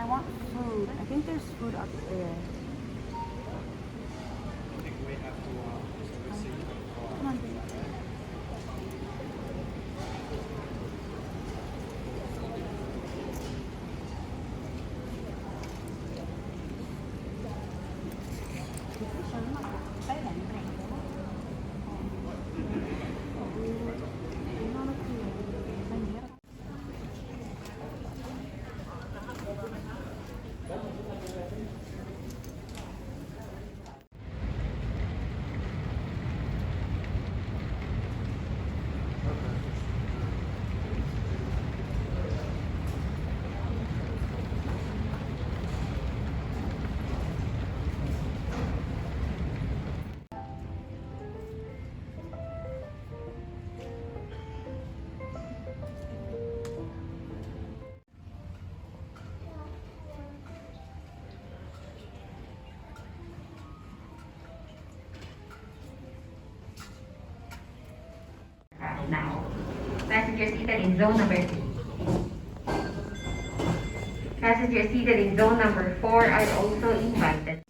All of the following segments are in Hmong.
want food. I think there's food up there. Come on, babe. Now, passengers seated in zone number, passengers seated in zone number four are also invited.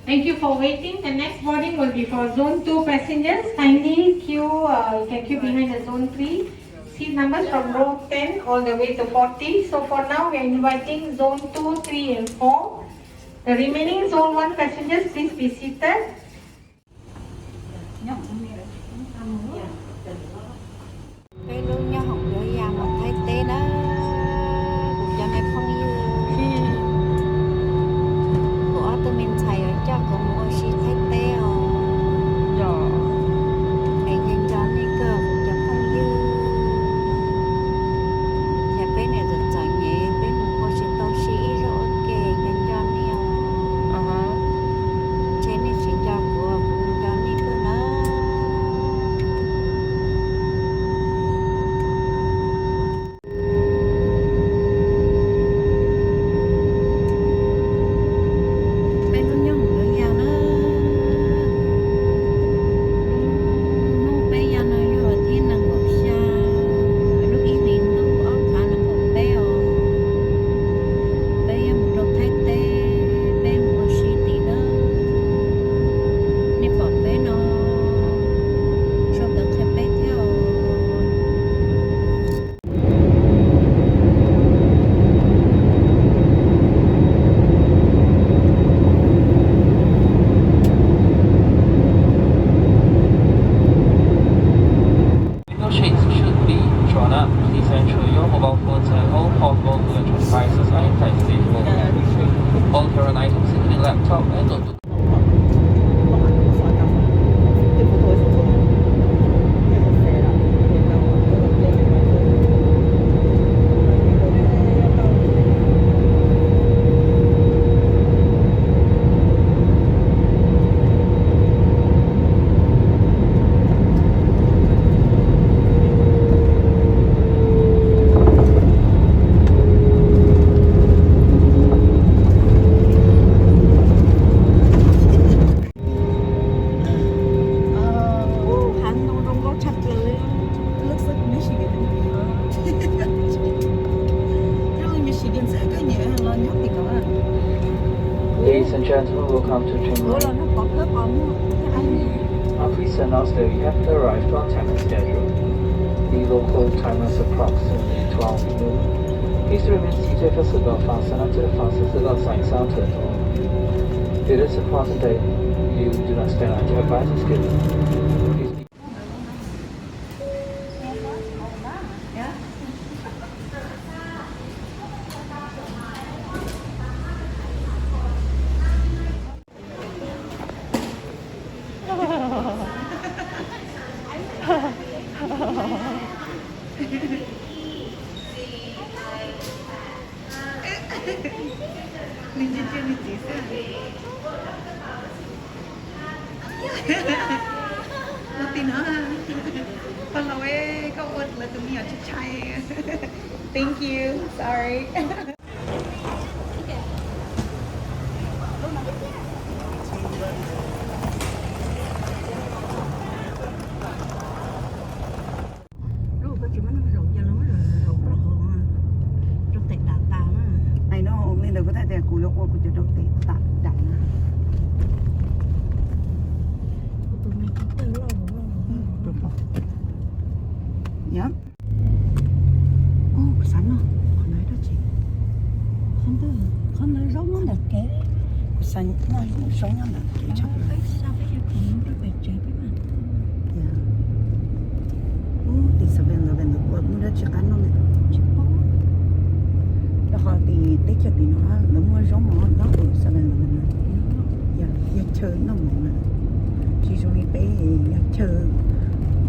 Thank you for waiting. The next boarding will be for zone two passengers. Kindly queue, uh, you can queue behind the zone three. Seat numbers from row ten all the way to forty. So for now, we are inviting zone two, three, and four. The remaining zone one passengers, please be seated. Peb lub nyob hoom yuav ya mus Thaib teb na, kuv cov me phooj ywg. Kuv ob tug me ntxhais yuav coj kuv mus ua si Thaib teb os. Es nco nco nej kawg kuv cov phooj ywg. Yog peb niam txawm txom nyem peb mus ua tsis tau si ib zaug ua ke, nco nco nej os. Ntshe nej tsis nco kuv, kuv nco nej kawg na. Peb lub nyob hoom yuav ya na. Hnub peb ya no yog vas thib nees nkaum xya, lub ib hlis ntuj ob phav nees nkaum peb os. Peb yuav mus rau Thaib teb, peb mus ua si tim na. Nej pom peb no, sau ntawv qhia peb thiab os. Window shades should be drawn up. Please ensure your mobile phones and all portable electronic devices are in flight stage mode. All carry-on items, including laptop and notebook. Hav ntoo zoo nkauj tshaj plaws li. Looks like Michigan. Michigan txawm koj nyiam los nyob tim ko. Ladies and gentlemen, welcome to Chiang Mai. Ua los no pov khawb qos muag thiab. I'm pleased to announce that we have arrived on time as scheduled. The local time is approximately twelve noon. Please remain seated for seatbelt fasten until the fasten seatbelt sign sound turned on. It is important that you do not stand unattended while this journey. Please be Nws ntsia ntsia nws txiv xwb. Lub tim no, pog laus, koj ua lawv tus me nyuam tshai tshai. Thank you, sorry. Lub koj tsis muab neeg zaum, yog lawv muab zaum plaub hauv. Yuav ua kuv cov rau tes tam dais na. Tus me tawg loj loj. Yep. Ub, kuv xav noj qhov ntawd dab tsi? Qhov ntawd, qhov ntawd zaub nyob ntawm kev. Kuv xav noj zaub nyob ntawm kev tshaj plaws. Peb xav peb cov khoom rau pem tsev peb mam. Ub, tim Seven Eleven ntawd puas muaj dab tsi qab noj ne? Tsis paub. Rau qhov tim teb chaws tim no lawv muaj zaub mov nyob hauv Seven Eleven na. Yog chaw noj mov na, tsis zoo li peb, yog chaw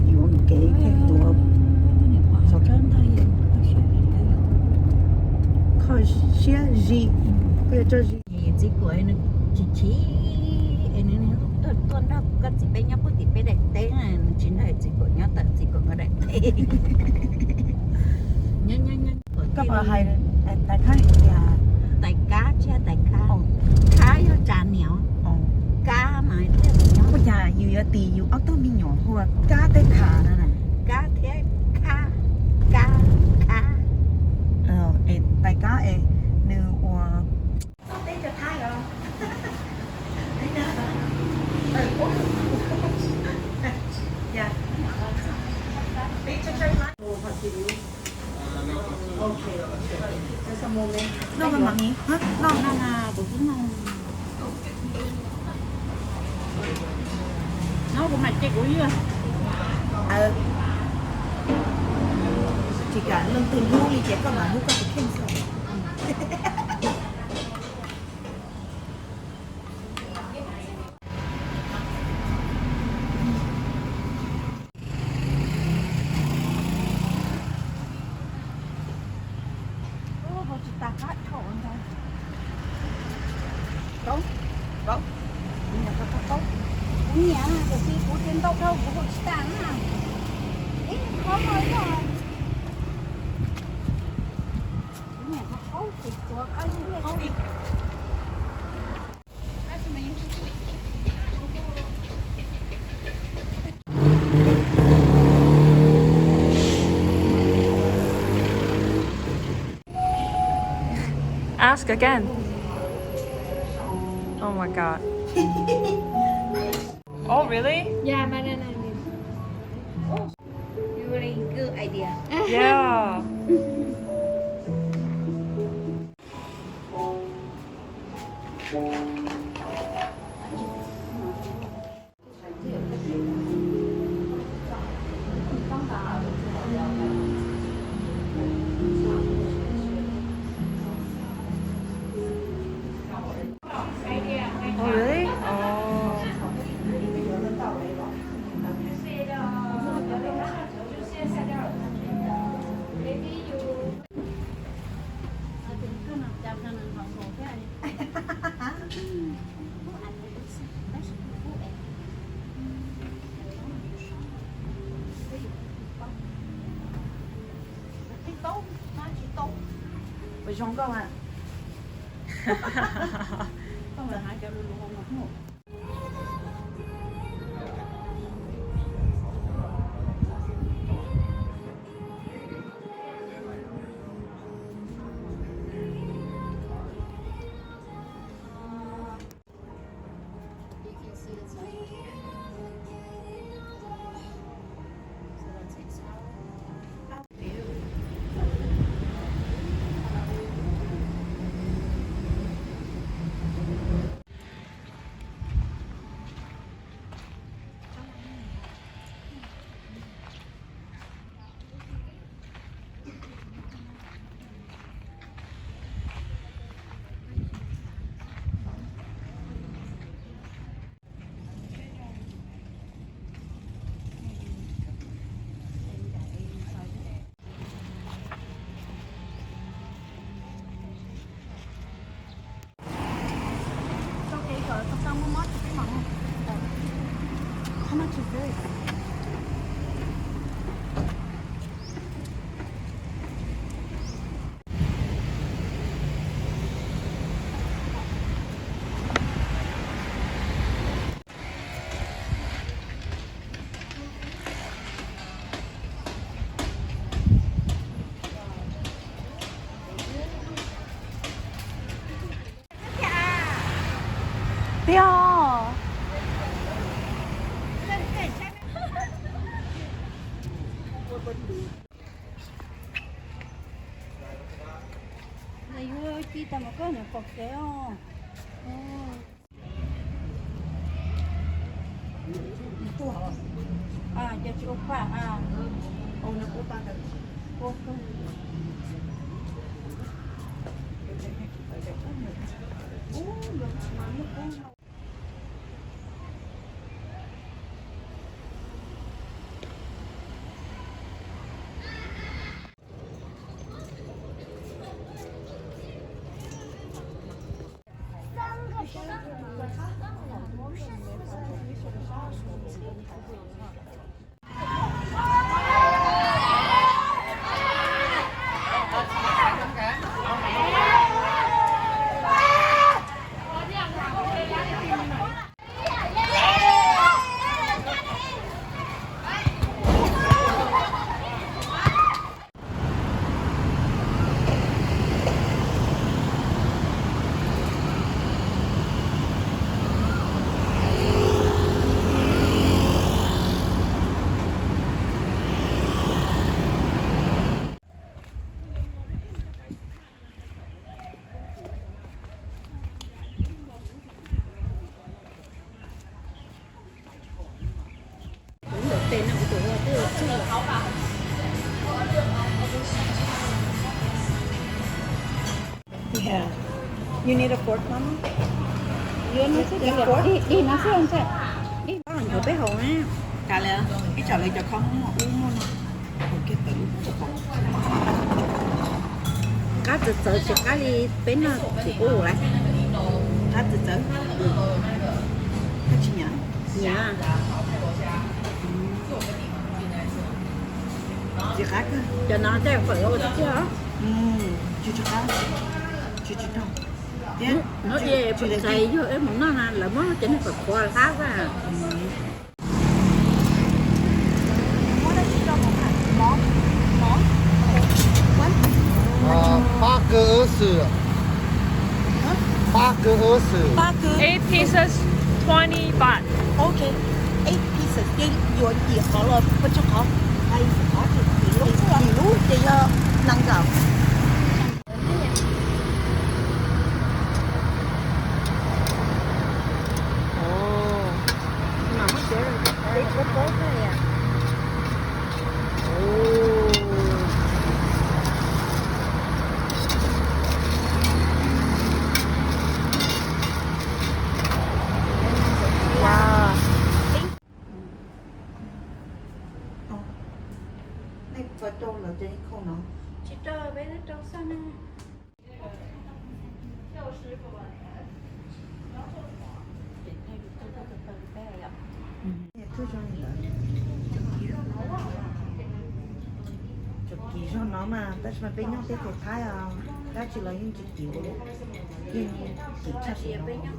yuav kev thiaj yuav. Kho siab zim, koj yuav tso zim. Txiv Kuam nws chim chim es nws tuaj nrog koj txiv peb nyob puag tim peb daim teb na, nws tsis nrog Txiv Kuam nyob tawm Txiv Kuam nkawd daim teb. Koj puas hais tais Kab tias tais Kab tsis yog tais Khab? Khab yog tsa niam, Kab mas thiaj li nyob. Ua cas yus yuav tis yus ob tug me nyuam hu ua Kab thiab Khab no na? Kab thiab Khab, Kab, Khab. Es tais Kab es nws ua teb chaws Thaib os. Noj mov, noj, noj, kuv mam ces kuv ywg. Tsis kam leej twg hlub li ces koj mam hlub koj tus kheej xwb. Kuv nyiam, tiam sis kuv tias ntau dhau kuv hu tsis tas na. Ib qho no yog kuv nyiam qhov qaub ces tuav qab zib qaub li. Ask again. Oh my God. Oh, really? Yeah, banana leaf. Oh, really good idea. Yeah. Oh, really? Oh. Ua zoo nkauj a. Tiag. Yuav ci tau mas koj niam pom kev os. Cov tsis ua paj a. Yeah. You need a fork, Mama? Yuav no xwb, dig no xwb. Dig no xwb. Peb haus na. Ib tsam lawv cov khob muaj ub muaj no. Qab txawv txawv tsis qab li peb noj txiv ub lawm. Qab txawv txawv. Koj tsis nyiam? Nyiam. Txiv qab kawg. Cov no tej fawm ua tiag tiag. Tsis tsis qab, tsis tsis tau. Hnub ib txais yog ib mus noj na lawv muab cov niag fawm qhuav hlab xwb. Pab kawg ib xwm. Pab kawg ib xwm. Eight pieces, twenty baht. Okay, eight pieces ces yuav yim qhov los pes tsawg qhov? Yim lub ces yog nees nkaum. Nej puas rau lawv cov ib khau no? Tsis rau, peb rau xwb na. Tsuas kim zog no mas, tab sis mas peb nyob teb chaws Thaib os, dab tsi los yeej tsis kim, yeej kim tshaj li no.